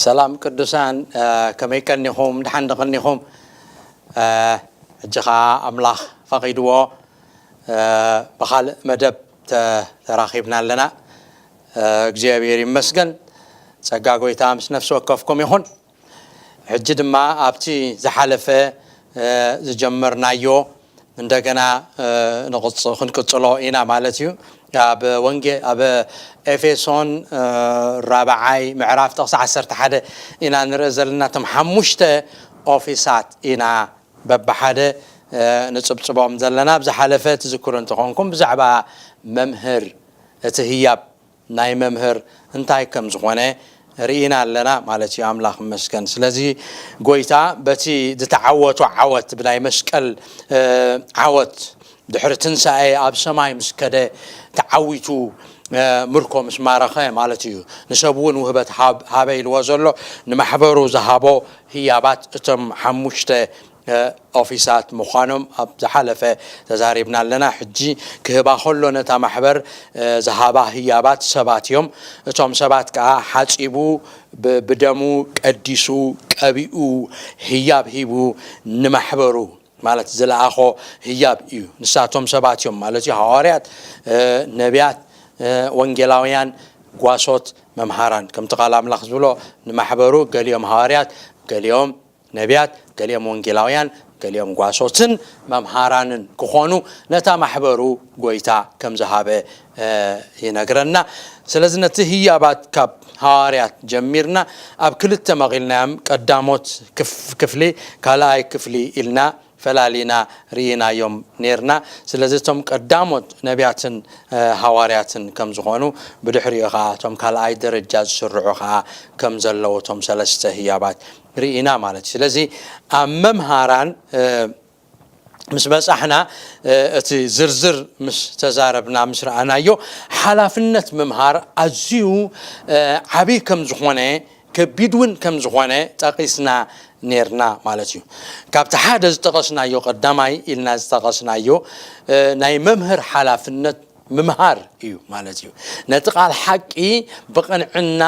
ሰላም ቅዱሳን፣ እ፣ ከመይ ቀኒኹም? ደሓን ዶ ቀኒኹም? እ፣ ሕጂ ኸዓ ኣምላኽ ፈቒድዎ፣ እ፣ ብኻልእ መደብ ተ-፣ ተራኺብና ኣለና። እ፣ እግዚኣብሔር ይመስገን። ጸጋ ጐይታ ምስ ነፍሲ ወከፍኩም ይኹን። ሕጂ ድማ ኣብቲ ዝሓለፈ፣ እ፣ ዝጀመርናዮ እንደገና፣ እ፣ ንቕጽ-፣ ክንቅጽሎ ኢና ማለት እዩ። ኣብ ወንጌ-፣ ኣብ ኤፌሶን፣ እ፣ ራብዓይ ምዕራፍ ጥቕሲ ዓሰርተ ሓደ ኢና ንርኢ ዘለና። እቶም ሓሙሽተ ኦፊሳት ኢና በብሓደ፣ እ፣ ንጽብጽቦም ዘለና። ኣብ ዝሓለፈ ትዝክሩ እንተኾንኩም ብዛዕባ መምህር እቲ ህያብ ናይ መምህር እንታይ ከም ዝኾነ ርኢና ኣለና ማለት እዩ። ኣምላኽ ይመስገን። ስለዚ ጐይታ በቲ ዝተዓወቶ ዓወት፣ ብናይ መስቀል፣ እ፣ ዓወት ድሕሪ ትንሳኤ ኣብ ሰማይ ምስ ከደ ተዓዊቱ፣ እ፣ ምርኮ ምስ ማረኸ ማለት እዩ። ንሰብ እውን ውህበት ሃብ-፣ ሃበ ኢልዎ ዘሎ ንማሕበሩ ዝሃቦ ህያባት እቶም ሓሙሽተ እ፣ ኦፊሳት ምዃኖም ኣብ ዝሓለፈ ተዛሪብና ኣለና። ሕጂ ክህባ ከሎ ነታ ማሕበር፣ እ፣ ዝሃባ ህያባት ሰባት እዮም። እቶም ሰባት ከኣ ሓጺቡ፣ ብ-፣ ብደሙ ቀዲሱ፣ ቀቢኡ፣ ህያብ ሂቡ ንማሕበሩ ማለት ዝለኣኾ ህያብ እዩ። ንሳቶም ሰባት እዮም ማለት እዩ። ሃዋርያት፣ እ፣ ነቢያት፣ እ፣ ወንጌላውያን፣ ጓሶት፣ መምሃራን። ከምቲ ቃል ኣምላኽ ዝብሎ ንማሕበሩ ገሊኦም ሃዋርያት፣ ገሊኦም ነቢያት፣ ገሊኦም ወንጌላውያን፣ ገሊኦም ጓሶትን መምሃራንን ክኾኑ ነታ ማሕበሩ ጐይታ ከም ዝሃበ፣ እ፣ ይነግረና። ስለዚ ነቲ ህያባት ካብ ሃዋርያት ጀሚርና ኣብ ክልተ መቒልናዮም፣ ቀዳሞት ክፍ-፣ ክፍሊ፣ ካልኣይ ክፍሊ ኢልና ፈላሊና ርኢናዮም ኔርና። ስለዚ እቶም ቀዳሞት ነቢያትን፣ እ፣ ሃዋርያትን ከም ዝኾኑ፣ ብድሕሪኡ ኸዓ እቶም ካልኣይ ደረጃ ዝስርዑ ኸዓ ከም ዘለዉ እቶም ሰለስተ ህያባት ርኢና ማለት እዩ። ስለዚ ኣብ መምሃራን፣ እ፣ ምስ በጻሕና፣ እ፣ እቲ ዝርዝር ምስ ተዛረብና፣ ምስ ረኣናዮ፣ ሓላፍነት ምምሃር ኣዝዩ፣ እ፣ ዓብዪ ከም ዝኾነ፣ ከቢድ እውን ከም ዝኾነ ጠቒስና ኔርና ማለት እዩ። ካብቲ ሓደ ዝጠቐስናዮ፣ ቀዳማይ ኢልና ዝጠቐስናዮ፣ እ፣ ናይ መምህር ሓላፍነት ምምሃር እዩ ማለት እዩ። ነቲ ቃል ሓቂ ብቕንዕና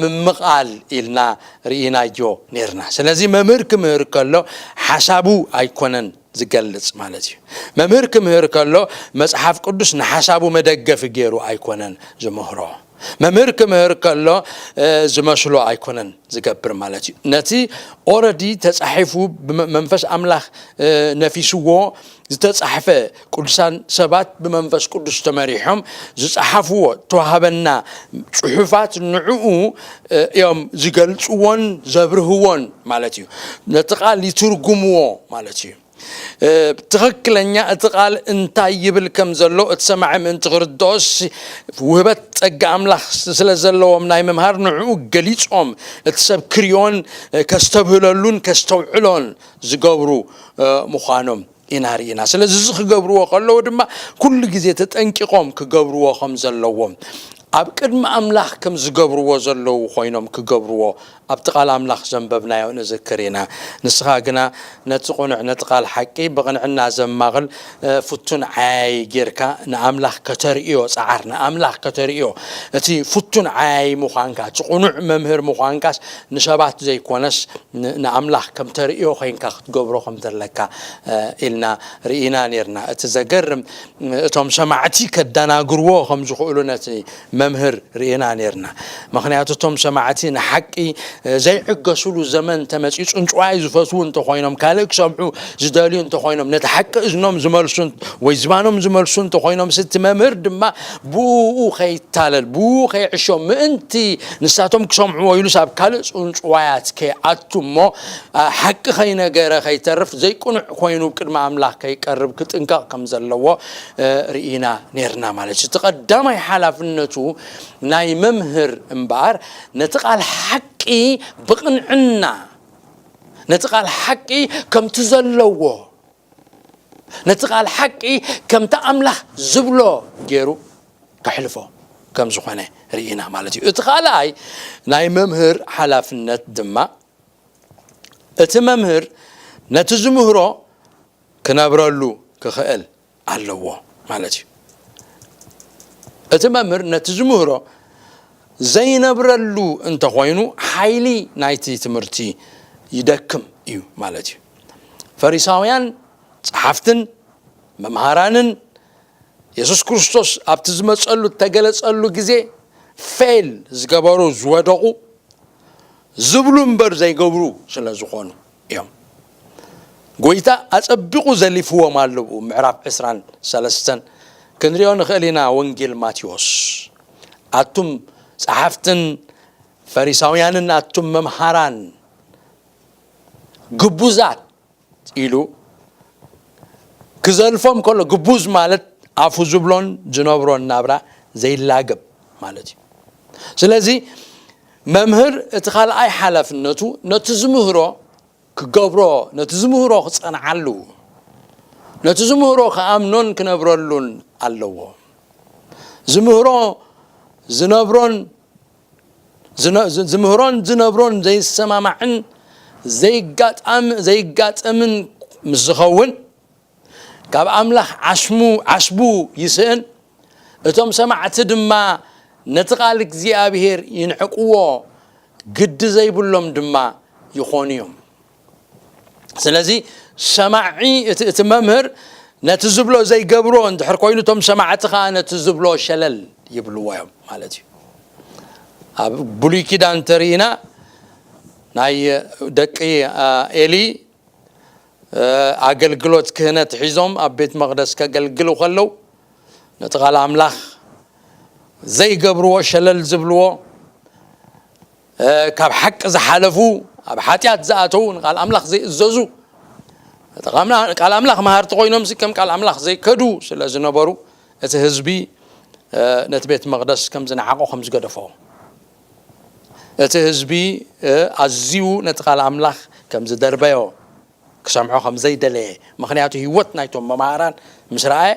ምምቓል ኢልና ርኢናዮ ኔርና። ስለዚ መምህር ክምህር ከሎ ሓሳቡ ኣይኮነን ዝገልጽ ማለት እዩ። መምህር ክምህር ከሎ መጽሓፍ ቅዱስ ንሓሳቡ መደገፊ ገይሩ ኣይኮነን ዝምህሮ። መምህር ክምህር ከሎ፣ እ፣ ዝመስሎ ኣይኮነን ዝገብር ማለት እዩ። ነቲ ኦረዲ ተጻሒፉ ብመ-፣ መንፈስ ኣምላኽ፣ እ፣ ነፊስዎ ዝተጻሕፈ፣ ቅዱሳን ሰባት ብመንፈስ ቅዱስ ተመሪሖም ዝጸሓፍዎ፣ ተዋህበና ጽሑፋት ንዕኡ፣ እ፣ እዮም ዝገልጽዎን ዘብርህዎን ማለት እዩ። ነቲ ቃል ይትርጉምዎ ማለት እዩ። እ፣ ትኽክለኛ እቲ ቃል እንታይ ይብል ከም ዘሎ እቲ ሰማዒ ምእንቲ ክርድኦስ፣ ውህበት ጸጋ ኣምላኽ ስ-፣ ስለ ዘለዎም ናይ ምምሃር ንዕኡ ገሊጾም እቲ ሰብ ክሪኦን፣ እ፣ ከስተብህለሉን ከስተውዕሎን ዝገብሩ፣ እ፣ ምዃኖም ኢና ርኢና። ስለዚ እዚ ክገብርዎ ከለዉ ድማ ኩሉ ግዜ ተጠንቂቖም ክገብርዎ ከም ዘለዎም፣ ኣብ ቅድሚ ኣምላኽ ከም ዝገብርዎ ዘለዉ ኮይኖም ክገብርዎ ኣብቲ ቃል ኣምላኽ ዘንበብናዮ ንዝክር ኢና። ንስኻ ግና ነቲ ቅኑዕ፣ ነቲ ቃል ሓቂ ብቕንዕና ዘማቕል፣ እ፣ ፍቱን ዓያዪ ጌርካ ንኣምላኽ ከተርእዮ ጸዓር፣ ንኣምላኽ ከተርእዮ። እቲ ፍቱን ዓያዪ ምዃንካ፣ እቲ ቅኑዕ መምህር ምዃንካስ ንሰባት ዘይኮነስ ን-፣ ንኣምላኽ ከም ተርእዮ ኮይንካ ክትገብሮ ከም ዘለካ፣ እ፣ ኢልና ርኢና ኔርና። እቲ ዘገርም፣ እ፣ እቶም ሰማዕቲ ከደናግርዎ ከም ዝኽእሉ ነቲ መምህር ርኢና ኔርና። ምኽንያቱ እቶም ሰማዕቲ ንሓቂ፣ እ፣ ዘይዕገሱሉ ዘመን ተመጺኡ፣ ጽንጽዋይ ዝፈትዉ እንተኾይኖም፣ ካልእ ክሰምዑ ዝደልዩ እንተኾይኖም፣ ነቲ ሓቂ እዝኖም ዝመልሱ እንት-፣ ወይ ዝባኖም ዝመልሱ እንተኾይኖም፣ እቲ መምህር ድማ ብኡ ከይታለል፣ ብኡ ከይዕሾ፣ ምእንቲ ንሳቶም ክሰምዕዎ ኢሉስ ኣብ ካልእ ጽንጽዋያት ከይኣቱ እሞ፣ እ፣ ሓቂ ከይነገረ ከይተርፍ፣ ዘይቅኑዕ ኮይኑ ቅድሚ ኣምላኽ ከይቀርብ ክጥንቀቕ ከም ዘለዎ፣ እ፣ ርኢና ኔርና ማለት እዩ። እቲ ቀዳማይ ሓላፍነቱ ናይ መምህር እምበኣር ነቲ ቃል ሓቂ ብቕንዕና፣ ነቲ ቃል ሓቂ ከምቲ ዘለዎ፣ ነቲ ቃል ሓቂ ከምቲ ኣምላኽ ዝብሎ ገይሩ ከሕልፎ ከም ዝኾነ ርኢና ማለት እዩ። እቲ ካልኣይ ናይ መምህር ሓላፍነት ድማ እቲ መምህር ነቲ ዝምህሮ ክነብረሉ ክኽእል ኣለዎ ማለት እዩ። እቲ መምህር ነቲ ዝምህሮ ዘይነብረሉ እንተኾይኑ፣ ሓይሊ ናይቲ ትምህርቲ ይደክም እዩ ማለት እዩ። ፈሪሳውያን ጸሓፍትን መምሃራንን፣ የሱስ ክርስቶስ ኣብቲ ዝመጸሉ እተገለጸሉ ግዜ፣ ፌል ዝገበሩ፣ ዝወደቑ፣ ዝብሉ እምበር ዘይገብሩ ስለ ዝኾኑ እዮም። ጎይታ ኣጸቢቑ ዘሊፍዎም ኣሎ። ምዕራፍ ዕስራን ሰለስተን ክንሪኦ ንኽእል ኢና። ወንጌል ማቴዎስ፣ ኣቱም ጸሓፍትን ፈሪሳውያንን ኣቱም መምሃራን ግቡዛት ኢሉ ክዘልፎም ከሎ፣ ግቡዝ ማለት ኣፉ ዝብሎን ዝነብሮን ናብራ ዘይላገብ ማለት እዩ። ስለዚ መምህር እቲ ካልኣይ ሓላፍነቱ ነቲ ዝምህሮ ክገብሮ፣ ነቲ ዝምህሮ ክጸንዓሉ፣ ነቲ ዝምህሮ ክኣምኖን ክነብረሉን ኣለዎ። ዝምህሮ ዝነብሮን ዝነ- ዝ- ዝምህሮን ዝነብሮን ዘይሰማማዕን ዘይጋጣም ዘይጋጠምን ምስ ዝኸውን፣ ካብ ኣምላኽ ዓስሙ ዓስቡ ይስእን፣ እቶም ሰማዕቲ ድማ ነቲ ቃል እግዚኣብሔር ይንዕቅዎ፣ ግዲ ዘይብሎም ድማ ይኾኑ እዮም። ስለዚ ሰማዒ እቲ እቲ መምህር ነቲ ዝብሎ ዘይገብሮ እንድሕር ኮይኑ፣ እቶም ሰማዕቲ ኸኣ ነቲ ዝብሎ ሸለል ይብልዎ እዮም ማለት እዩ። ኣብ ብሉይ ኪዳን እንተርኢና፣ ናይ ደቂ ኤሊ ኣገልግሎት ክህነት ሒዞም ኣብ ቤት መቕደስ ከገልግሉ ከለዉ፣ ነቲ ቃል ኣምላኽ ዘይገብርዎ፣ ሸለል ዝብልዎ፣ ካብ ሓቂ ዝሓለፉ፣ ኣብ ሓጢኣት ዝኣተዉ፣ ንቃል ኣምላኽ ዘይእዘዙ፣ ቃል ኣምላኽ መሃርቲ ኮይኖምሲ ከም ቃል ኣምላኽ ዘይከዱ ስለ ዝነበሩ፣ እቲ ህዝቢ ነቲ ቤት መቕደስ ከም ዝነዓቆ፣ ከም ዝገደፎ፣ እቲ ህዝቢ ኣዝዩ ነቲ ቃል ኣምላኽ ከም ዝደርበዮ፣ ክሰምዖ ከም ዘይደለየ፣ ምኽንያቱ ህይወት ናይቶም መማህራን ምስ ረኣየ፣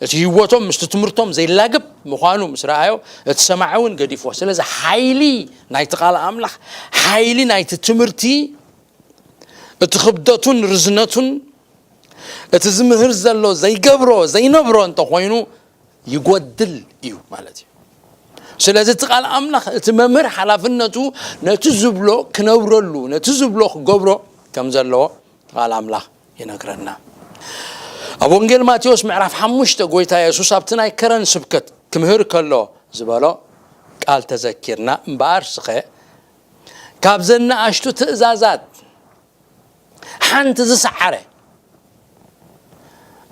እቲ ህይወቶም ምስቲ ትምህርቶም ዘይላገብ ምዃኑ ምስ ረኣዮ፣ እቲ ሰማዒ እውን ገዲፍዎ። ስለዚ ሓይሊ ናይቲ ቃል ኣምላኽ፣ ሓይሊ ናይቲ ትምህርቲ፣ እቲ ክብደቱን ርዝነቱን፣ እቲ ዝምህር ዘሎ ዘይገብሮ ዘይነብሮ እንተኾይኑ፣ ይጎድል እዩ ማለት እዩ። ስለዚ እቲ ቃል ኣምላኽ፣ እቲ መምህር ሓላፍነቱ ነቲ ዝብሎ ክነብረሉ፣ ነቲ ዝብሎ ክገብሮ ከም ዘለዎ ቃል ኣምላኽ ይነግረና። ኣብ ወንጌል ማቴዎስ ምዕራፍ ሓሙሽተ፣ ጎይታ የሱስ ኣብቲ ናይ ከረን ስብከት ክምህር ከሎ ዝበሎ ቃል ተዘኪርና እምበኣር፣ ስኸ ካብዘን ንኣሽቱ ትእዛዛት ሓንቲ ዝሰዓረ፣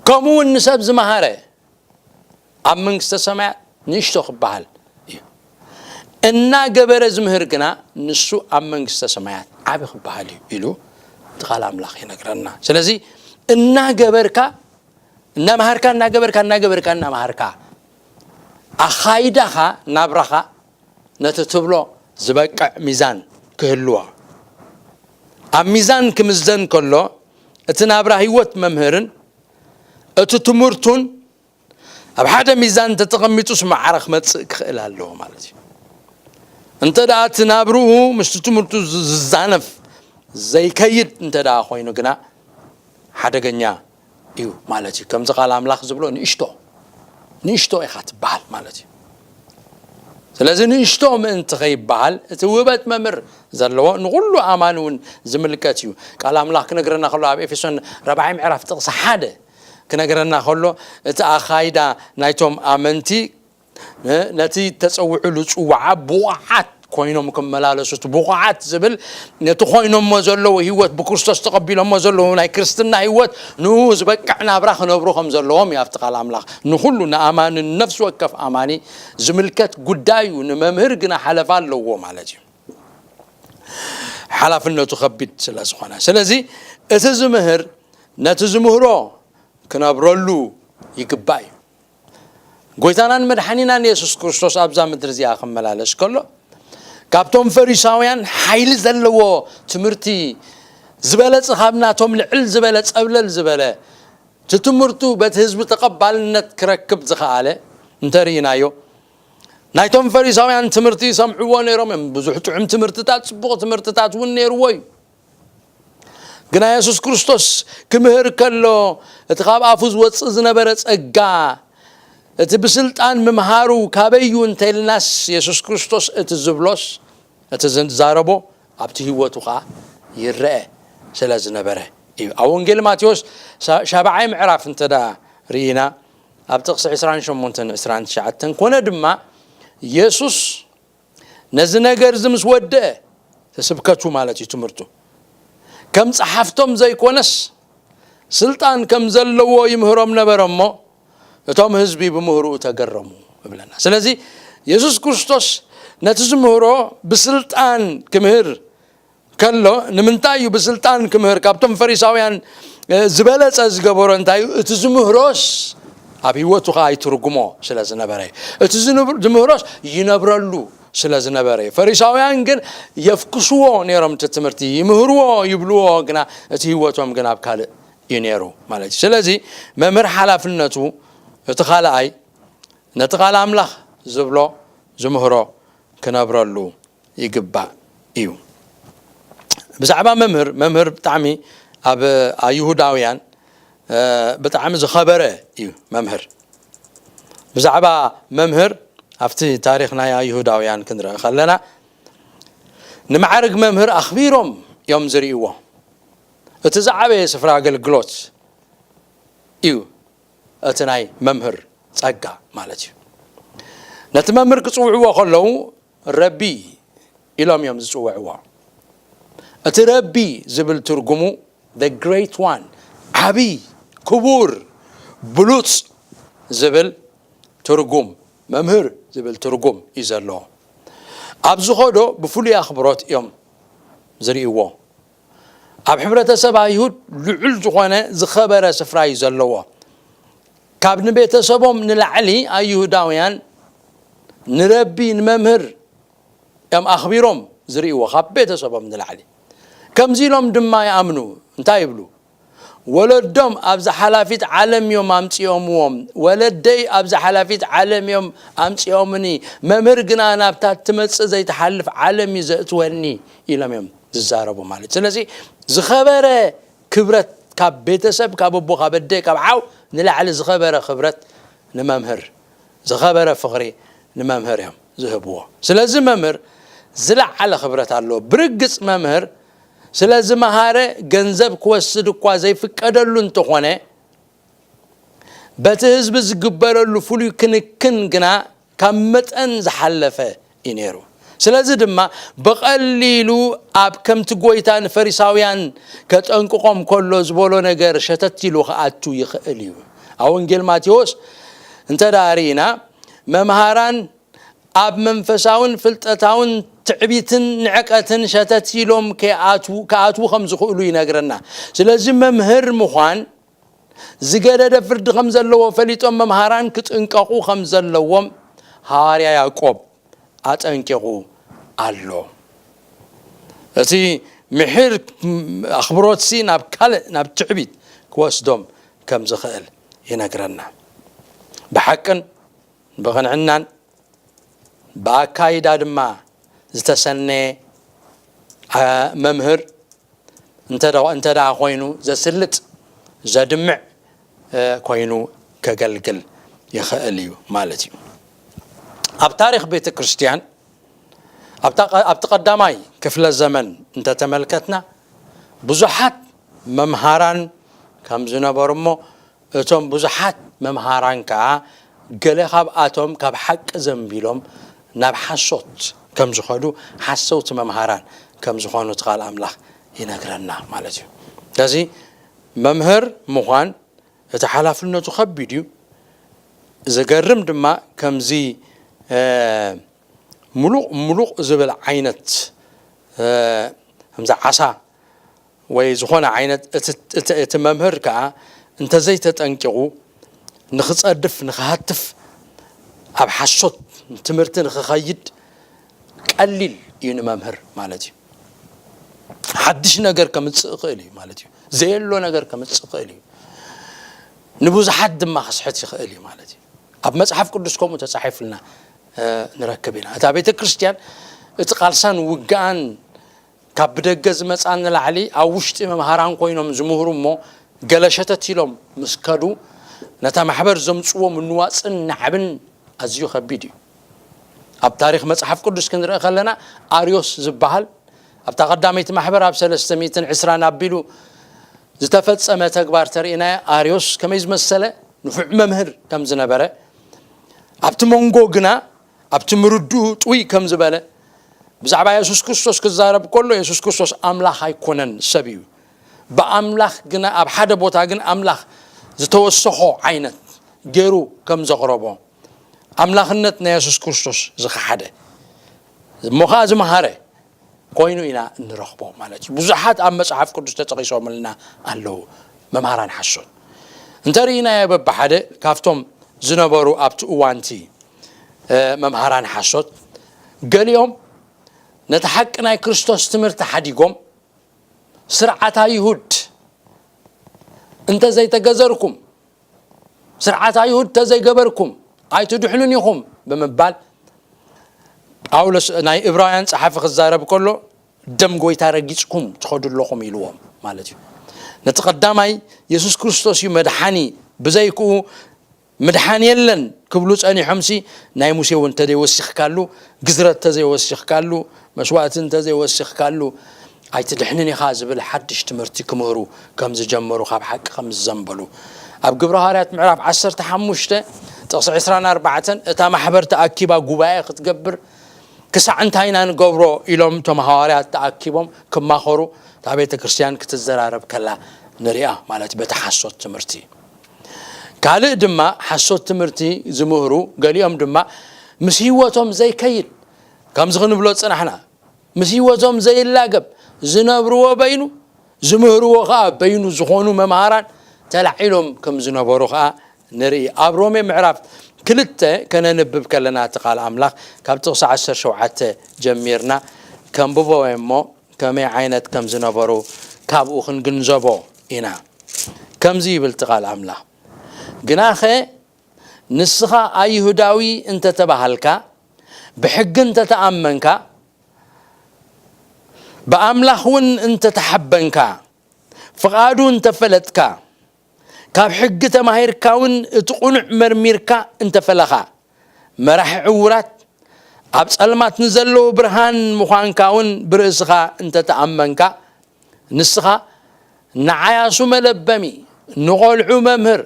ከምኡ እውን ንሰብ ዝመሃረ፣ ኣብ መንግስተ ሰማያት ንእሽቶ ክበሃል እዩ። እናገበረ ዝምህር ግና፣ ንሱ ኣብ መንግስተ ሰማያት ዓቢ ክበሃል እዩ ኢሉ እቲ ቃል ኣምላኽ ይነግረና። ስለዚ እናገበርካ፣ እናመሃርካ፣ እናገበርካ፣ እናገበርካ፣ እናመሃርካ፣ ኣኻይዳኻ፣ ናብራኻ ነቲ ትብሎ ዝበቅዕ ሚዛን ክህልዎ፣ ኣብ ሚዛን ክምዘን ከሎ፣ እቲ ናብራ ህይወት መምህርን እቲ ትምህርቱን ኣብ ሓደ ሚዛን እንተተቐሚጡስ፣ ማዕረ ክመጽእ ክኽእል ኣለዎ ማለት እዩ። እንተ ደኣ እቲ ናብርኡ ምስቲ ትምህርቱ ዝ- ዝዛነፍ ዘይከይድ እንተ ደኣ ኮይኑ ግና፣ ሓደገኛ እዩ ማለት እዩ። ከምዚ ቃል ኣምላኽ ዝብሎ፣ ንእሽቶ ንእሽቶ ኢኻ ትበሃል ማለት እዩ። ስለዚ ንእሽቶ ምእንቲ ከይበሃል፣ እቲ ውህበት መምህር ዘለዎ ንኹሉ ኣማኒ እውን ዝምልከት እዩ። ቃል ኣምላኽ ክነግረና ከሎ፣ ኣብ ኤፌሶን ራብዓይ ምዕራፍ ጥቕሲ ሓደ ክነግረና ከሎ፣ እቲ ኣኻይዳ ናይቶም ኣመንቲ፣ እ፣ ነቲ ተጸውዕሉ ጽዋዓ ብቑዓት ኮይኖም ክመላለሱ፣ እቲ ብቑዓት ዝብል ነቲ ኮይኖሞ ዘለዉ ህይወት፣ ብክርስቶስ ተቐቢሎሞ ዘለዉ ናይ ክርስትና ህይወት፣ ንኡ ዝበቅዕ ናብራ ክነብሩ ከም ዘለዎም እዩ ኣብቲ ቃል ኣምላኽ። ንኹሉ፣ ንኣማኒ፣ ንነፍሲ ወከፍ ኣማኒ ዝምልከት ጉዳይ እዩ። ንመምህር ግና ሓለፋ ኣለዎ ማለት እዩ። ሓላፍነቱ ከቢድ ስለ ዝኾነ። ስለዚ እቲ ዝምህር ነቲ ዝምህሮ ክነብረሉ ይግባእ እዩ። ጎይታናን መድሓኒናን የሱስ ክርስቶስ ኣብዛ ምድሪ እዚኣ ክመላለስ ከሎ፣ ካብቶም ፈሪሳውያን ሓይሊ ዘለዎ ትምህርቲ ዝበለጸ፣ ካብ ናቶም ልዕል ዝበለ፣ ጸብለል ዝበለ፣ እቲ ትምህርቱ በቲ ህዝቢ ተቐባልነት ክረክብ ዝኸኣለ እንተርኢናዮ፣ ናይቶም ፈሪሳውያን ትምህርቲ ይሰምዕዎ ነይሮም እዮም። ብዙሕ ጥዑም ትምህርትታት፣ ጽቡቕ ትምህርትታት እውን ነይርዎ እዩ። ግና የሱስ ክርስቶስ ክምህር ከሎ፣ እቲ ካብ ኣፉ ዝወጽእ ዝነበረ ጸጋ፣ እቲ ብስልጣን ምምሃሩ ካበይ እዩ እንተልናስ፣ የሱስ ክርስቶስ እቲ ዝብሎስ እቲ ዝዛረቦ ኣብቲ ህይወቱ ኸዓ ይረአ ስለ ዝነበረ እዩ። ኣብ ወንጌል ማቴዎስ ሻብዓይ ምዕራፍ እንተ ርኢና፣ ኣብ ጥቕሲ ዕስራን ሸሞንተን ዕስራን ትሽዓተን፣ ኮነ ድማ የሱስ ነዚ ነገር እዚ ምስ ወደአ፣ ስብከቱ ማለት እዩ፣ ትምህርቱ፣ ከም ጸሓፍቶም ዘይኮነስ ስልጣን ከም ዘለዎ ይምህሮም ነበረ እሞ፣ እቶም ህዝቢ ብምህርኡ ተገረሙ እብለና። ስለዚ የሱስ ክርስቶስ ነቲ ዝምህሮ ብስልጣን ክምህር ከሎ፣ ንምንታይ እዩ ብስልጣን ክምህር? ካብቶም ፈሪሳውያን ዝበለጸ ዝገበሮ እንታይ እዩ? እቲ ዝምህሮስ ኣብ ህይወቱ ኸዓ ይትርጉሞ ስለ ዝነበረ እዩ። እቲ ዝምህሮስ ይነብረሉ ስለ ዝነበረ እዩ። ፈሪሳውያን ግን የፍክስዎ ነይሮም፣ እቲ ትምህርቲ ይምህርዎ፣ ይብልዎ፣ ግና እቲ ህይወቶም ግን ኣብ ካልእ እዩ ነይሩ ማለት እዩ። ስለዚ መምህር ሓላፍነቱ እቲ ካልኣይ፣ ነቲ ቃል ኣምላኽ ዝብሎ ዝምህሮ ክነብረሉ ይግባእ እዩ። ብዛዕባ መምህር፣ መምህር ብጣዕሚ ኣብ ኣይሁዳውያን ብጣዕሚ ዝኸበረ እዩ መምህር። ብዛዕባ መምህር ኣብቲ ታሪኽ ናይ ኣይሁዳውያን ክንርኢ ከለና፣ ንማዕርግ መምህር ኣኽቢሮም እዮም ዝርእይዎ። እቲ ዝዓበየ ስፍራ ኣገልግሎት እዩ እቲ ናይ መምህር ጸጋ ማለት እዩ። ነቲ መምህር ክጽውዕዎ ከለዉ ረቢ ኢሎም እዮም ዝጽውዕዎ። እቲ ረቢ ዝብል ትርጉሙ the great one፣ ዓቢ፣ ክቡር፣ ብሉጽ ዝብል ትርጉም፣ መምህር ዝብል ትርጉም እዩ ዘለዎ። ኣብ ዝኸዶ ብፍሉይ ኣኽብሮት እዮም ዝርእይዎ። ኣብ ሕብረተሰብ ኣይሁድ ልዑል ዝኾነ ዝኸበረ ስፍራ እዩ ዘለዎ። ካብ ንቤተሰቦም ንላዕሊ ኣይሁዳውያን ንረቢ ንመምህር እዮም ኣኽቢሮም ዝርእይዎ፣ ካብ ቤተሰቦም ንላዕሊ። ከምዚ ኢሎም ድማ ይኣምኑ። እንታይ ይብሉ? "ወለዶም ኣብዚ ሓላፊት ዓለም እዮም ኣምጺኦምዎም፣ ወለደይ ኣብዚ ሓላፊት ዓለም እዮም ኣምጺኦምኒ፣ መምህር ግና ናብታ ትመጽእ ዘይትሓልፍ ዓለም እዩ ዘእትወኒ" ኢሎም እዮም ዝዛረቡ ማለት። ስለዚ ዝኸበረ ክብረት ካብ ቤተሰብ፣ ካብ ኣቦ፣ ካብ ኣደ፣ ካብ ዓው ንላዕሊ ዝኸበረ ክብረት ንመምህር፣ ዝኸበረ ፍቕሪ ንመምህር እዮም ዝህብዎ። ስለዚ መምህር ዝለዓለ ክብረት ኣለዎ። ብርግጽ መምህር ስለ ዝመሃረ ገንዘብ ክወስድ እኳ ዘይፍቀደሉ እንተኾነ፣ በቲ ህዝቢ ዝግበረሉ ፍሉይ ክንክን ግና ካብ መጠን ዝሓለፈ እዩ ነይሩ። ስለዚ ድማ ብቐሊሉ ኣብ ከምቲ ጎይታ ንፈሪሳውያን ከጠንቅቖም ከሎ ዝበሎ ነገር ሸተት ኢሉ ክኣቱ ይኽእል እዩ። ኣብ ወንጌል ማቴዎስ እንተ ደኣ ርኢና፣ መምሃራን ኣብ መንፈሳውን ፍልጠታውን ትዕቢትን ንዕቀትን ሸተት ኢሎም ከይኣትዉ፣ ክኣትዉ ከም ዝኽእሉ ይነግረና። ስለዚ መምህር ምዃን ዝገደደ ፍርዲ ከም ዘለዎ ፈሊጦም መምሃራን ክጥንቀቑ ከም ዘለዎም ሃዋርያ ያዕቆብ ኣጠንቂቑ ኣሎ። እቲ ምሒር ኣኽብሮትሲ ናብ ካልእ፣ ናብ ትዕቢት ክወስዶም ከም ዝኽእል ይነግረና። ብሓቅን ብቕንዕናን ብኣካይዳ ድማ ዝተሰነየ፣ ኣ፣ መምህር እንተ ደ-፣ እንተ ደኣ ኮይኑ ዘስልጥ፣ ዘድምዕ፣ እ፣ ኮይኑ ከገልግል ይኽእል እዩ ማለት እዩ። ኣብ ታሪኽ ቤተ ክርስቲያን ኣብታ ቀ-፣ ኣብቲ ቀዳማይ ክፍለ ዘመን እንተተመልከትና ብዙሓት መምሃራን ከም ዝነበሩ እሞ እቶም ብዙሓት መምሃራን ከኣ ገለ ካብኣቶም ካብ ሓቂ ዘንቢሎም ናብ ሓሶት ከም ዝኸዱ ሓሰውቲ መምሃራን ከም ዝኾኑ እቲ ቃል ኣምላኽ ይነግረና ማለት እዩ። ስለዚ መምህር ምዃን እቲ ሓላፍነቱ ከቢድ እዩ። ዘገርም ድማ ከምዚ፣ እ፣ ሙሉቕ ሙሉቕ ዝብል ዓይነት፣ እ፣ ከምዚ ዓሳ ወይ ዝኾነ ዓይነት እቲ፣ እቲ፣ እቲ መምህር ከኣ እንተዘይተጠንቂቑ ንኽጸድፍ፣ ንኽሃትፍ፣ ኣብ ሓሶት ትምህርቲ ንኽኸይድ ቀሊል እዩ ንመምህር ማለት እዩ። ሓድሽ ነገር ከምጽእ ይኽእል እዩ ማለት እዩ። ዘየሎ ነገር ከምጽእ ይኽእል እዩ። ንብዙሓት ድማ ክስሕት ይኽእል እዩ ማለት እዩ። ኣብ መጽሓፍ ቅዱስ ከምኡ ተጻሒፉልና፣ እ፣ ንረክብ ኢና። እታ ቤተ ክርስቲያን እቲ ቃልሳን ውግኣን ካብ ብደገ ዝመጻ ንላዕሊ ኣብ ውሽጢ መምሃራን ኮይኖም ዝምህሩ እሞ ገለ ሸተት ኢሎም ምስ ከዱ ነታ ማሕበር ዘምጽዎ ምንዋጽን ናዕብን ኣዝዩ ከቢድ እዩ። ኣብ ታሪኽ መጽሓፍ ቅዱስ ክንርኢ ከለና፣ ኣርዮስ ዝበሃል ኣብታ ቀዳመይቲ ማሕበር ኣብ ሰለስተ ሚእትን ዕስራን ኣቢሉ ዝተፈጸመ ተግባር ተርእናዮ። ኣርዮስ ከመይ ዝመሰለ ንፉዕ መምህር ከም ዝነበረ፣ ኣብቲ መንጎ ግና፣ ኣብቲ ምርድኡ ጥውይ ከም ዝበለ፣ ብዛዕባ የሱስ ክርስቶስ ክዛረብ ከሎ፣ የሱስ ክርስቶስ ኣምላኽ ኣይኮነን፣ ሰብ እዩ። ብኣምላኽ ግና፣ ኣብ ሓደ ቦታ ግን ኣምላኽ ዝተወሰኾ ዓይነት ገይሩ ከም ዘቕረቦ፣ ኣምላኽነት ናይ የሱስ ክርስቶስ ዝኸሓደ፣ እሞ ኸዓ ዝመሃረ ኮይኑ ኢና እንረኽቦ ማለት እዩ። ብዙሓት ኣብ መጽሓፍ ቅዱስ ተጠቒሶምልና ኣለዉ፣ መምሃራን ሓሶት። እንተርኢናዮ፣ በብሓደ ካብቶም ዝነበሩ ኣብቲ እዋንቲ፣ እ፣ መምሃራን ሓሶት፣ ገሊኦም ነቲ ሓቂ ናይ ክርስቶስ ትምህርቲ ሓዲጎም፣ ስርዓት ኣይሁድ እንተ ዘይተገዘርኩም፣ ስርዓት ኣይሁድ እንተ ዘይገበርኩም ኣይትድሕኑን ኢኹም ብምባል፣ ጳውሎስ፣ ናይ እብራውያን ጸሓፊ ክዛረብ ከሎ፣ ደም ጎይታ ረጊጽኩም ትኸዱ ኣለኹም ኢልዎም ማለት እዩ። ነቲ ቀዳማይ የሱስ ክርስቶስ እዩ መድሓኒ፣ ብዘይክኡ ምድሓን የለን ክብሉ ጸኒሖምሲ፣ ናይ ሙሴ እውን እንተዘይወሲኽካሉ፣ ግዝረት እንተዘይወሲኽካሉ፣ መስዋእቲ እንተዘይወሲኽካሉ ኣይትድሕንን ኢኻ ዝብል ሓድሽ ትምህርቲ ክምህሩ ከም ዝጀመሩ፣ ካብ ሓቂ ከም ዝዘንበሉ፣ ኣብ ግብረ ሃዋርያት ምዕራፍ ዓሰርተ ሓሙሽተ ጥቕሲ ዕስራን ኣርባዕተን፣ እታ ማሕበር ተኣኪባ ጉባኤ ክትገብር፣ ክሳዕ እንታይ ኢና ንገብሮ ኢሎም እቶም ሃዋርያት ተኣኪቦም ክማኸሩ፣ እታ ቤተ ክርስቲያን ክትዘራረብ ከላ ንሪኣ፣ ማለት በቲ ሓሶት ትምህርቲ። ካልእ ድማ ሓሶት ትምህርቲ ዝምህሩ፣ ገሊኦም ድማ ምስ ህይወቶም ዘይከይድ፣ ከምዚ ክንብሎ ዝጸናሕና፣ ምስ ህይወቶም ዘይላገብ፣ ዝነብርዎ በይኑ፣ ዝምህርዎ ኸኣ በይኑ ዝኾኑ መምሃራን ተላዒሎም ከም ዝነበሩ ኸኣ ንርኢ። ኣብ ሮሜ ምዕራፍ ክልተ ከነንብብ ከለና፣ እቲ ቃል ኣምላኽ ካብ ጥቕሲ ዓሰርተ ሸውዓተ ጀሚርና ከንብቦ እሞ፣ ከመይ ዓይነት ከም ዝነበሩ ካብኡ ክንግንዘቦ ኢና። ከምዚ ይብል እቲ ቃል ኣምላኽ፣ "ግናኸ ንስኻ ኣይሁዳዊ እንተ ተባሃልካ፣ ብሕጊ እንተ ተኣመንካ፣ ብኣምላኽ እውን እንተ ተሓበንካ፣ ፍቓዱ እንተ ፈለጥካ፣ ካብ ሕጊ ተማሂርካ እውን እቲ ቕኑዕ መርሚርካ እንተ ፈለኻ፣ መራሒ ዕዉራት፣ ኣብ ጸልማት ንዘለዉ ብርሃን ምዃንካ እውን ብርእስኻ እንተ ተኣመንካ፣ ንስኻ ንዓያሱ መለበሚ፣ ንቖልዑ መምህር፣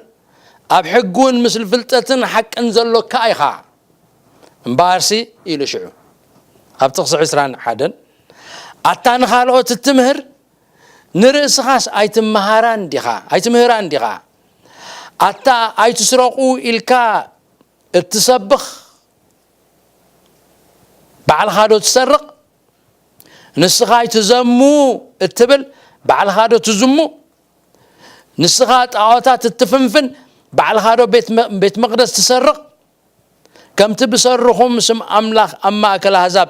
ኣብ ሕጊ እውን ምስሊ ፍልጠትን ሓቅን ዘሎካ ኢኻ። እምበኣርሲ" ኢሉ ሽዑ ኣብ ጥቕሲ ዕስራን ሓደን፣ "ኣታ ንኻልኦት እትምህር፣ ንርእስኻስ ኣይትመሃራን ዲኻ? ኣይትምህራን ዲኻ? ኣታ ኣይትስረቑ ኢልካ እትሰብኽ፣ ባዕልኻ ዶ ትሰርቕ? ንስኻ ኣይትዘሙ እትብል፣ ባዕልኻ ዶ ትዝሙ? ንስኻ ጣዖታት እትፍንፍን፣ ባዕልኻ ዶ ቤት መ-፣ ቤት መቕደስ ትሰርቕ? ከምቲ ብሰርኹም ስም ኣምላኽ ኣብ ማእከል ኣህዛብ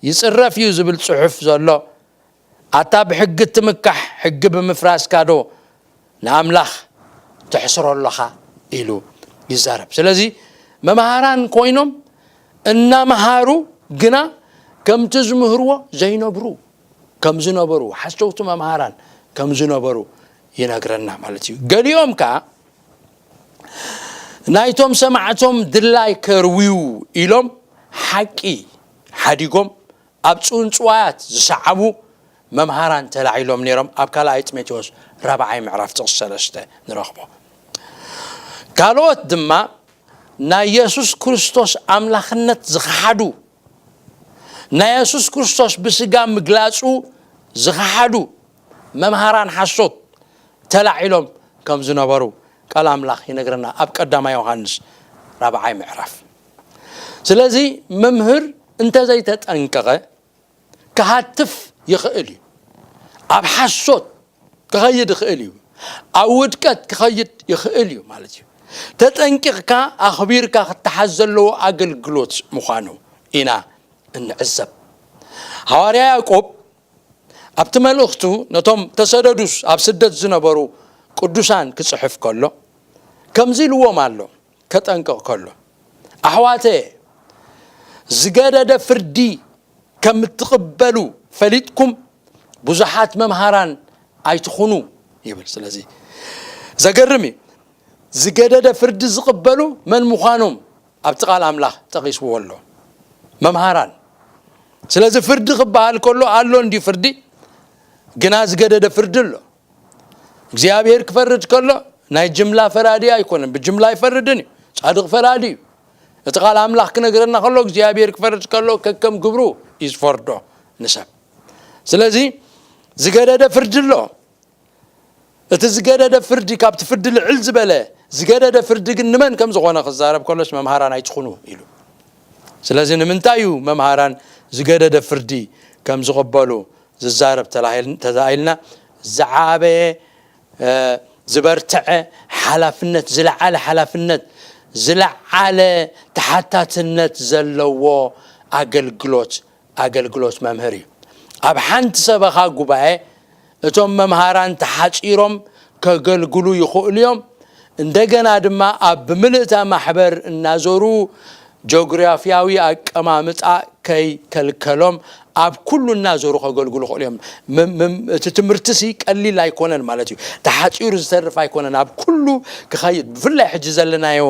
ይጽረፍ እዩ ዝብል ጽሑፍ ዘሎ፣ ኣታ ብሕጊ እትምካሕ፣ ሕጊ ብምፍራስካ ዶ ንኣምላኽ ተሕስሮ ኣለኻ?" ኢሉ ይዛረብ። ስለዚ መምሃራን ኮይኖም እናመሃሩ፣ ግና ከምቲ ዝምህርዎ ዘይነብሩ ከም ዝነበሩ፣ ሓሰውቲ መምሃራን ከም ዝነበሩ ይነግረና ማለት እዩ። ገሊኦም ከኣ ናይቶም ሰማዕቶም ድላይ ከርውዩ ኢሎም ሓቂ ሓዲጎም ኣብ ጽውንጽዋያት ዝሰዓቡ መምሃራን ተላዒሎም ነይሮም። ኣብ ካልኣይ ጢሞቴዎስ ራብዓይ ምዕራፍ ጥቕሲ ሰለስተ ንረኽቦ። ካልኦት ድማ ናይ የሱስ ክርስቶስ ኣምላኽነት ዝኸሓዱ፣ ናይ የሱስ ክርስቶስ ብስጋ ምግላጹ ዝኸሓዱ መምሃራን ሓሶት ተላዒሎም ከም ዝነበሩ ቃል ኣምላኽ ይነግረና ኣብ ቀዳማይ ዮሃንስ ራብዓይ ምዕራፍ። ስለዚ መምህር እንተዘይተጠንቀቐ ክሃትፍ ይኽእል እዩ። ኣብ ሓሶት ክኸይድ ይኽእል እዩ። ኣብ ውድቀት ክኸይድ ይኽእል እዩ ማለት እዩ። ተጠንቂቕካ ኣኽቢርካ ክትሓዝ ዘለዎ ኣገልግሎት ምዃኑ ኢና እንዕዘብ። ሃዋርያ ያዕቆብ ኣብቲ መልእኽቱ ነቶም ተሰደዱስ ኣብ ስደት ዝነበሩ ቅዱሳን ክጽሕፍ ከሎ ከምዚ ኢልዎም ኣሎ፣ ከጠንቅቕ ከሎ፣ "ኣሕዋተየ፣ ዝገደደ ፍርዲ ከም እትቕበሉ ፈሊጥኩም ብዙሓት መምሃራን ኣይትኹኑ" ይብል። ስለዚ ዘገርም እዩ። ዝገደደ ፍርዲ ዝቕበሉ መን ምዃኖም ኣብቲ ቃል ኣምላኽ ጠቒስዎ ኣሎ። መምሃራን። ስለዚ ፍርዲ ክበሃል ከሎ ኣሎ እንዲ ፍርዲ፣ ግና ዝገደደ ፍርዲ ኣሎ። እግዚኣብሔር ክፈርድ ከሎ ናይ ጅምላ ፈራዲ ኣይኮነን፣ ብጅምላ ኣይፈርድን እዩ። ጻድቕ ፈራዲ እዩ። እቲ ቃል ኣምላኽ ክነግረና ከሎ እግዚኣብሔር ክፈርድ ከሎ ከከም ግብሩ እዩ ዝፈርዶ ንሰብ። ስለዚ ዝገደደ ፍርዲ ኣሎ። እቲ ዝገደደ ፍርዲ ካብቲ ፍርዲ ልዕል ዝበለ ዝገደደ ፍርዲ ግን ንመን ከም ዝኾነ ክዛረብ ከሎስ መምሃራን ኣይትኹኑ ኢሉ። ስለዚ ንምንታይ እዩ መምሃራን ዝገደደ ፍርዲ ከም ዝቕበሉ ዝዛረብ ተላሂል- ተዛኢልና ዝዓበየ እ፣ ዝበርትዐ ሓላፍነት፣ ዝለዓለ ሓላፍነት፣ ዝለዓለ ተሓታትነት ዘለዎ ኣገልግሎት ኣገልግሎት መምህር እዩ። ኣብ ሓንቲ ሰበኻ ጉባኤ እቶም መምሃራን ተሓጺሮም ከገልግሉ ይኽእሉ እዮም። እንደገና ድማ ኣብ ብምልእታ ማሕበር እናዞሩ ጆግራፊያዊ ኣቀማምጣ ከይከልከሎም ኣብ ኩሉ እናዞሩ ከገልግሉ ይኽእሉ እዮም። መ- መ- እቲ ትምህርቲ ሲ ቀሊል ኣይኮነን ማለት እዩ። ተሓፂሩ ዝተርፍ ኣይኮነን። ኣብ ኩሉ ክኸይድ፣ ብፍላይ ሕጂ ዘለናዮ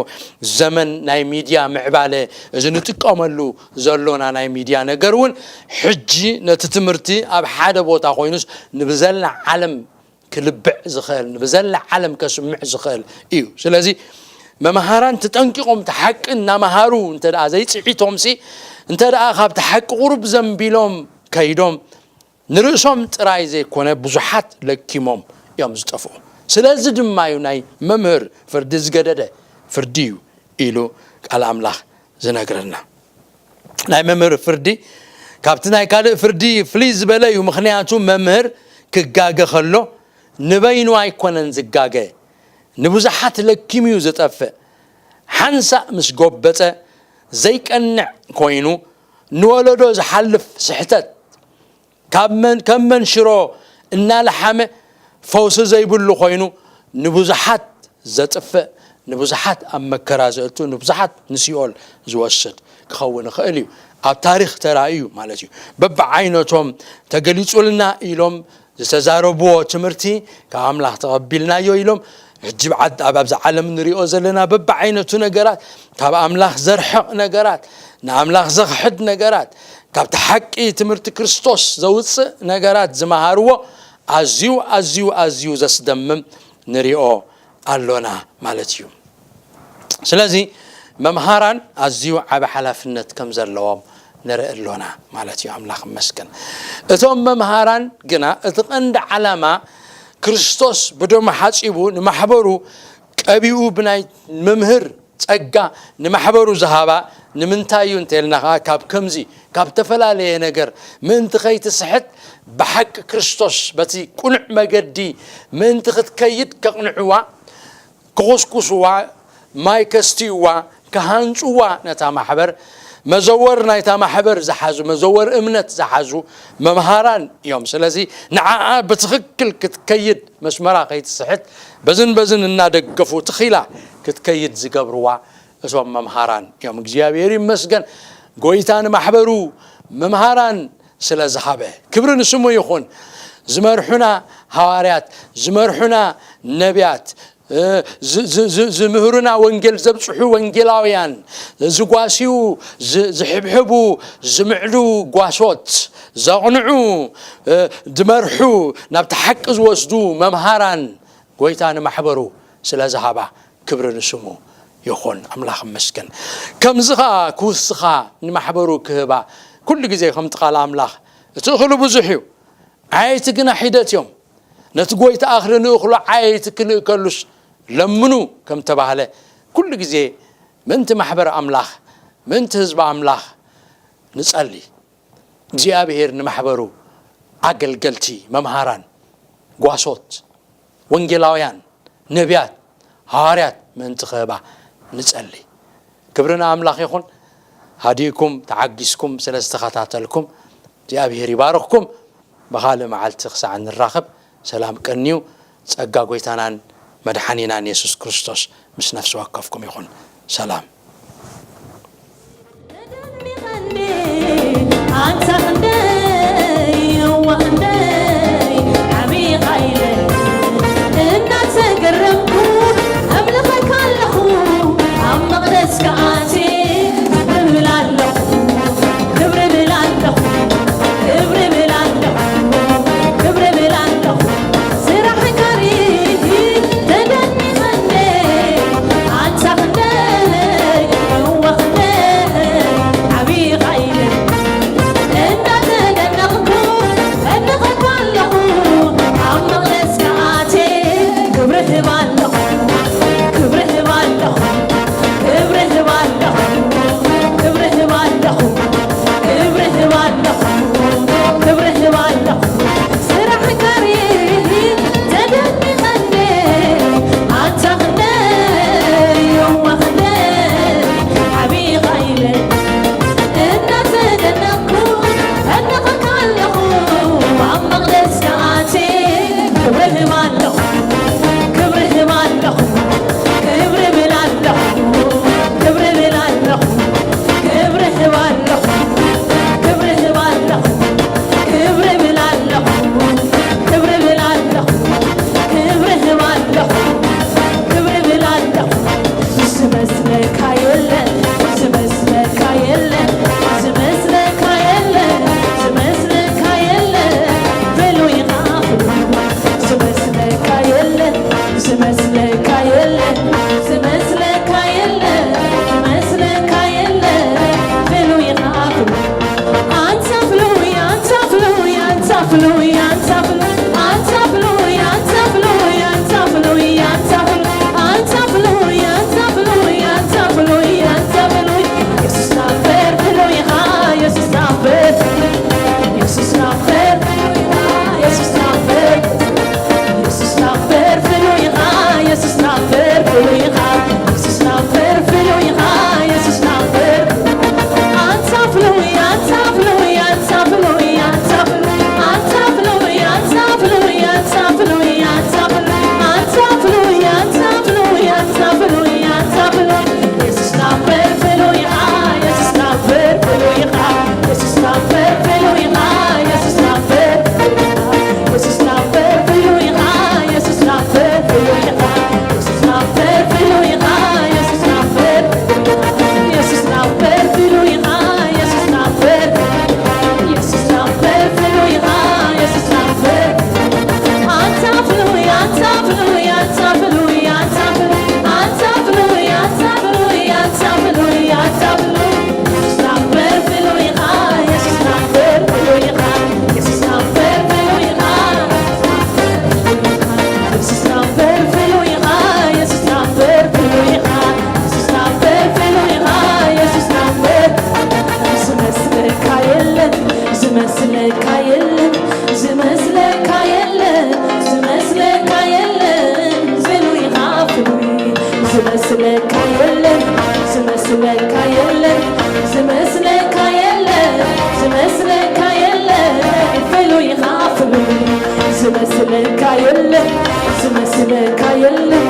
ዘመን ናይ ሚድያ ምዕባለ፣ እዚ ንጥቀመሉ ዘሎና ናይ ሚድያ ነገር እውን ሕጂ ነቲ ትምህርቲ ኣብ ሓደ ቦታ ኮይኑስ ንብዘላ ዓለም ክልብዕ ዝኽእል፣ ንብዘላ ዓለም ከስምዕ ዝኽእል እዩ። ስለዚ መምሃራን ተጠንቂቖም እቲ ሓቂ እናመሃሩ እንተ ደኣ ዘይፅዒቶምሲ፣ እንተ ደኣ ካብቲ ሓቂ ቁሩብ ዘንቢሎም ከይዶም ንርእሶም ጥራይ ዘይኮነ ብዙሓት ለኪሞም እዮም ዝጠፍኡ። ስለዚ ድማ እዩ ናይ መምህር ፍርዲ ዝገደደ ፍርዲ እዩ ኢሉ ቃል ኣምላኽ ዝነግረና። ናይ መምህር ፍርዲ ካብቲ ናይ ካልእ ፍርዲ ፍልይ ዝበለ እዩ። ምኽንያቱ መምህር ክጋገ ከሎ ንበይኑ ኣይኮነን ዝጋገ፣ ንብዙሓት ለኪሙ እዩ ዝጠፍእ። ሓንሳእ ምስ ጎበጠ ዘይቀንዕ ኮይኑ ንወለዶ ዝሓልፍ ስሕተት ካብ መን ከም መንሽሮ እናለሓመ ፈውሲ ዘይብሉ ኮይኑ ንብዙሓት ዘጥፍእ፣ ንብዙሓት ኣብ መከራ ዘእቱ፣ ንብዙሓት ንሲኦል ዝወስድ ክኸውን ይኽእል እዩ። ኣብ ታሪኽ ተራእዩ ማለት እዩ። በብዓይነቶም ተገሊጹልና ኢሎም ዝተዛረብዎ ትምህርቲ ካብ ኣምላኽ ተቐቢልናዮ ኢሎም ሕጂ ኣብ ዓድ- ኣብ- ኣብዚ ዓለም ንሪኦ ዘለና በብዓይነቱ ነገራት፣ ካብ ኣምላኽ ዘርሕቕ ነገራት፣ ንኣምላኽ ዘኽሕድ ነገራት፣ ካብቲ ሓቂ ትምህርቲ ክርስቶስ ዘውፅእ ነገራት ዝመሃርዎ ኣዝዩ ኣዝዩ ኣዝዩ ዘስደምም ንሪኦ ኣሎና ማለት እዩ። ስለዚ መምሃራን ኣዝዩ ዓቢ ሓላፍነት ከም ዘለዎም ንርኢ ኣሎና ማለት እዩ። ኣምላኽ ይመስገን። እቶም መምሃራን ግና እቲ ቀንዲ ዓላማ ክርስቶስ ብደሙ ሓጺቡ ንማሕበሩ ቀቢኡ ብናይ መምህር ጸጋ ንማሕበሩ ዝሃባ ንምንታይ እዩ እንተልና ከኣ ካብ ከምዚ ካብ ተፈላለየ ነገር ምእንቲ ከይትስሕት ብሓቂ ክርስቶስ በቲ ቅኑዕ መገዲ ምእንቲ ክትከይድ ከቕንዕዋ ክኹስኩስዋ፣ ማይ ከስትይዋ፣ ክሃንጽዋ ነታ ማሕበር፣ መዘወር ናይታ ማሕበር ዝሓዙ፣ መዘወር እምነት ዝሓዙ መምሃራን እዮም። ስለዚ ንዓኣ ብትኽክል ክትከይድ መስመራ ከይትስሕት በዝን በዝን እናደገፉ ትኺላ ክትከይድ ዝገብርዋ እቶም መምሃራን እዮም። እግዚኣብሔር ይመስገን ጎይታ ንማሕበሩ መምሃራን ስለ ዝሃበ ክብሪ ንስሙ ይኹን። ዝመርሑና ሃዋርያት፣ ዝመርሑና ነቢያት፣ ዝምህሩና ወንጌል ዘብፅሑ ወንጌላውያን፣ ዝጓስዩ ዝሕብሕቡ ዝምዕዱ ጓሶት፣ ዘቕንዑ ዝመርሑ ናብቲ ሓቂ ዝወስዱ መምሃራን ጎይታ ንማሕበሩ ስለ ዝሃባ ክብሪ ንስሙ ይኹን። ኣምላኽ ይመስገን። ከምዚ ኸዓ ክውስኻ ንማሕበሩ ክህባ ኩሉ ግዜ ከምቲ ቃል ኣምላኽ እቲ እኽሉ ብዙሕ እዩ፣ ዓየይቲ ግና ሒደት እዮም። ነቲ ጎይታ ኣኽሊ ንእኽሉ ዓየይቲ ክልእከሉስ ለምኑ ከም ተባህለ ኩሉ ግዜ ምእንቲ ማሕበር ኣምላኽ ምእንቲ ህዝቢ ኣምላኽ ንጸሊ። እግዚኣብሔር ንማሕበሩ ኣገልገልቲ፣ መምሃራን፣ ጓሶት፣ ወንጌላውያን፣ ነቢያት፣ ሃዋርያት ምእንቲ ክህባ ንጸሊ። ክብሪ ንኣምላኽ ይኹን። ሃዲእኩም ተዓጊስኩም ስለ ዝተኸታተልኩም እግዚኣብሔር ይባርኽኩም። ብኻልእ መዓልቲ ክሳዕ ንራኸብ ሰላም ቀንዩ። ጸጋ ጎይታናን መድሓኒናን የሱስ ክርስቶስ ምስ ነፍሲ ወከፍኩም ይኹን። ሰላም። ኣንታ ክንደይ የዋህ ክንደይ ዓብዪ ኃይል እናተገረምኩ ኣምልኸካ ዝመስለካ የለን፣ ዝመስለካ የለን፣ ዝመስለካ የለን፣ ዝመስለካ የለን። ፍሉይ ኢኻ ፍሉይ። ዝመስለካ የለን፣ ዝመስለካ የለን፣